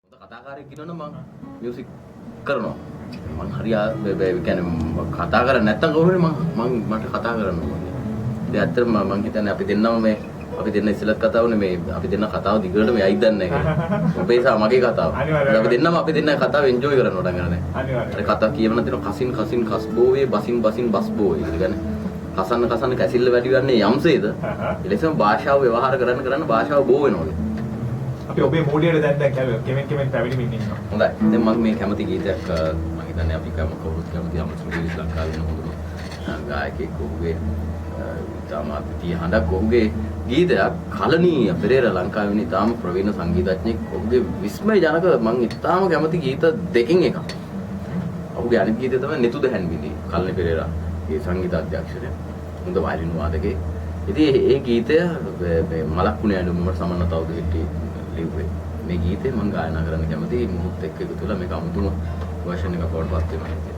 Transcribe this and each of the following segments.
හොඳ කතාකාරයෙක් ඉන්නවනම් මං මියුසික් කරනවා. මං හරි ඒ කියන්නේ කතා කරන්නේ නැත්තම් කවුරු හරි මං මං මට කතා කරන්න ඕනේ. ඉතින් ඇත්තටම මං හිතන්නේ අපි දෙන්නම මේ අපි දෙන්න ඉස්සෙල්ලත් කතා වුණේ මේ අපි දෙන්න කතාව දිගටම යයිද දන්නේ නැහැ කියලා. ඔබේ සහ මගේ කතාව. අපි දෙන්නම අපි දෙන්න කතාව එන්ජොයි කරන්න පටන් ගන්න දැන්. අර කතා කියවන තියෙන කසින් කසින් කස් බෝවේ බසින් බසින් බස් බෝවේ. ඒ කියන්නේ කසන්න කසන්න කැසිල්ල වැඩි වන්නේ යම්සේද එලෙසම භාෂාව ව්‍යවහාර කරන්න කරන්න භාෂාව බෝ වෙනවා. අපි ඔබේ මූඩියට දැන් දැන් කෙමෙන් කෙමෙන් පැමිණෙමින් ඉන්නවා. හොඳයි. දැන් මම මේ කැමති ගීතයක් මම හිතන්නේ අපි කවුරුත් කැමති අමරසූරිය පීරිස් ලංකාවේ ඉන්න හොඳම ගායකයෙක්. ඔහුගේ ඉතාම අද්විතීය හඬක්. ඔහුගේ ගීතයක් කලනීය පෙරේරා ලංකාවේ ඉන්න ඉතාම ප්‍රවීණ සංගීතඥයෙක්. ඔහුගේ විස්මය ජනක මං ඉතාම කැමති ගීත දෙකෙන් එකක්. ඔහුගේ අනිත් ගීතය තමයි නෙතුද හැන්විලි. කලනී පෙරේරාගේ සංගීත අධ්‍යක්ෂණය. හොඳ වයලින් වාදකයෙක්. ඉතින් ඒ ගීතය මේ මලක් වුණේ ඇඬුම මට සමන්න තවුදු ලිව්වේ. මේ ගීතේ මං ගායනා කරන්න කැමතියි. මොහොත් එක්ක එකතු වෙලා මේක අමුතුම වර්ෂන් එකක් බවට පත් වෙනවා ඉතින්.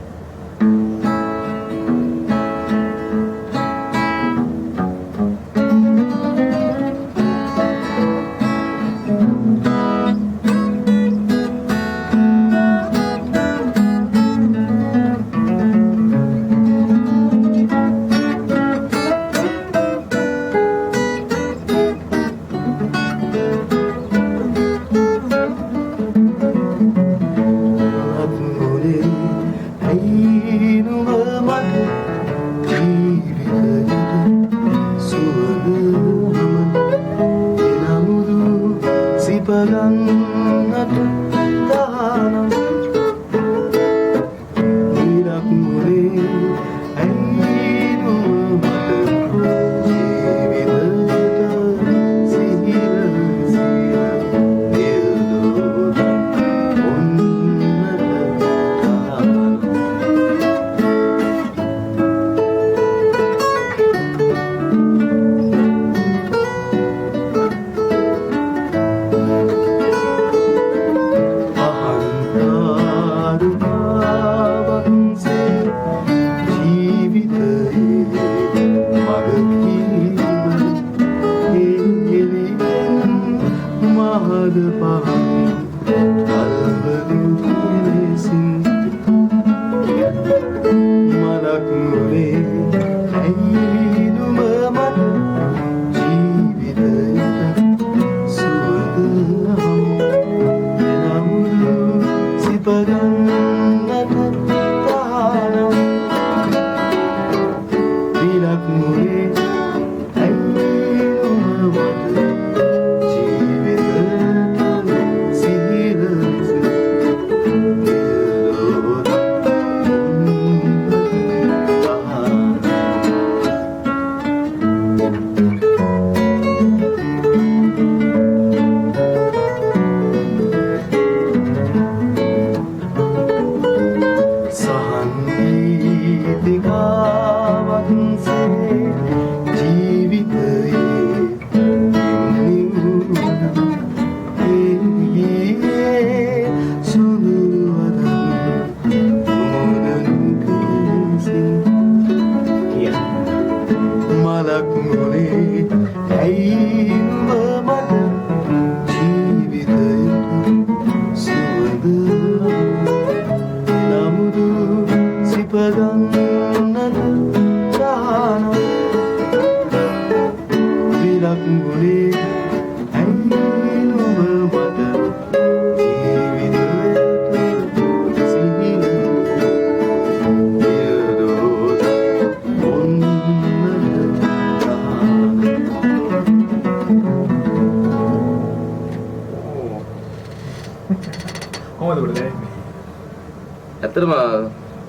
ඇත්තටම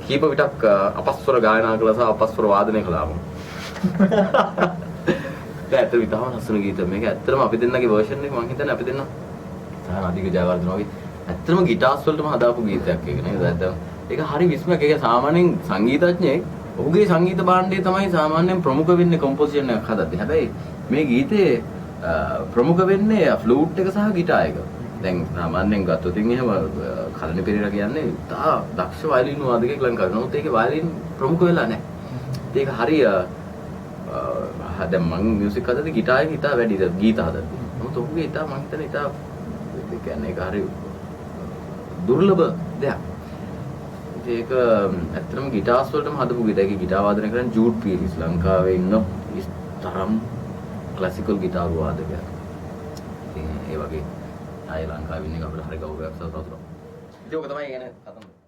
කීප විටක් අපස්වර ගායනා කළා සහ අපස්වර වාදනය කළා මම. දැන් ඇත්තටම ඉතාම ලස්සන ගීතයක් මේක. ඇත්තටම අපි දෙන්නගේ වර්ෂන් එක මං හිතන්නේ අපි දෙන්න සහන අධික ජයවර්ධන වගේ ඇත්තටම ගිටාර්ස් වලටම හදාපු ගීතයක් ඒක නේද? ඇත්තටම ඒක හරි විස්මයක්. ඒක සාමාන්‍යයෙන් සංගීතඥයෙක් ඔහුගේ සංගීත භාණ්ඩය තමයි සාමාන්‍යයෙන් ප්‍රමුඛ වෙන්නේ කම්පොසිෂන් එකක් හදද්දී. හැබැයි මේ ගීතේ ප්‍රමුඛ වෙන්නේ ෆ්ලූට් එක සහ ගිටාර් එක. දැන් සාමාන්‍යයෙන් ගත්තොත් එහෙම කලනි පෙරේරා කියන්නේ ඉතා දක්ෂ වයලින් වාදකයෙක් ලංකාවේ. නමුත් ඒකේ වයලින් ප්‍රමුඛ වෙලා නැහැ. ඒක හරි දැන් මං මියුසික් හදද්දී ගිටාර් එක ඉතා වැඩි ගීත හදද්දී. නමුත් ඔහුගේ ඉතා මං හිතන්නේ ඉතා ඒ කියන්නේ ඒක හරි දුර්ලභ දෙයක්. ඉතින් ඒක ඇත්තටම ගිටාර්ස් වලටම හදපු ගිටාර්. ඒකේ ගිටාර් වාදනය කරන්නේ ජූඩ් පීරිස්. ලංකාවේ ඉන්න තරම් ක්ලාසිකල් ගිටාර් වාදකයෙක්. ඉතින් ඒ වගේ අය ලංකාවේ ඉන්න එක අපිට හරි ගෞරවයක් සහ සතුටක්. ඉතින් ඔක තමයි ඒ ගැන කතන්දර.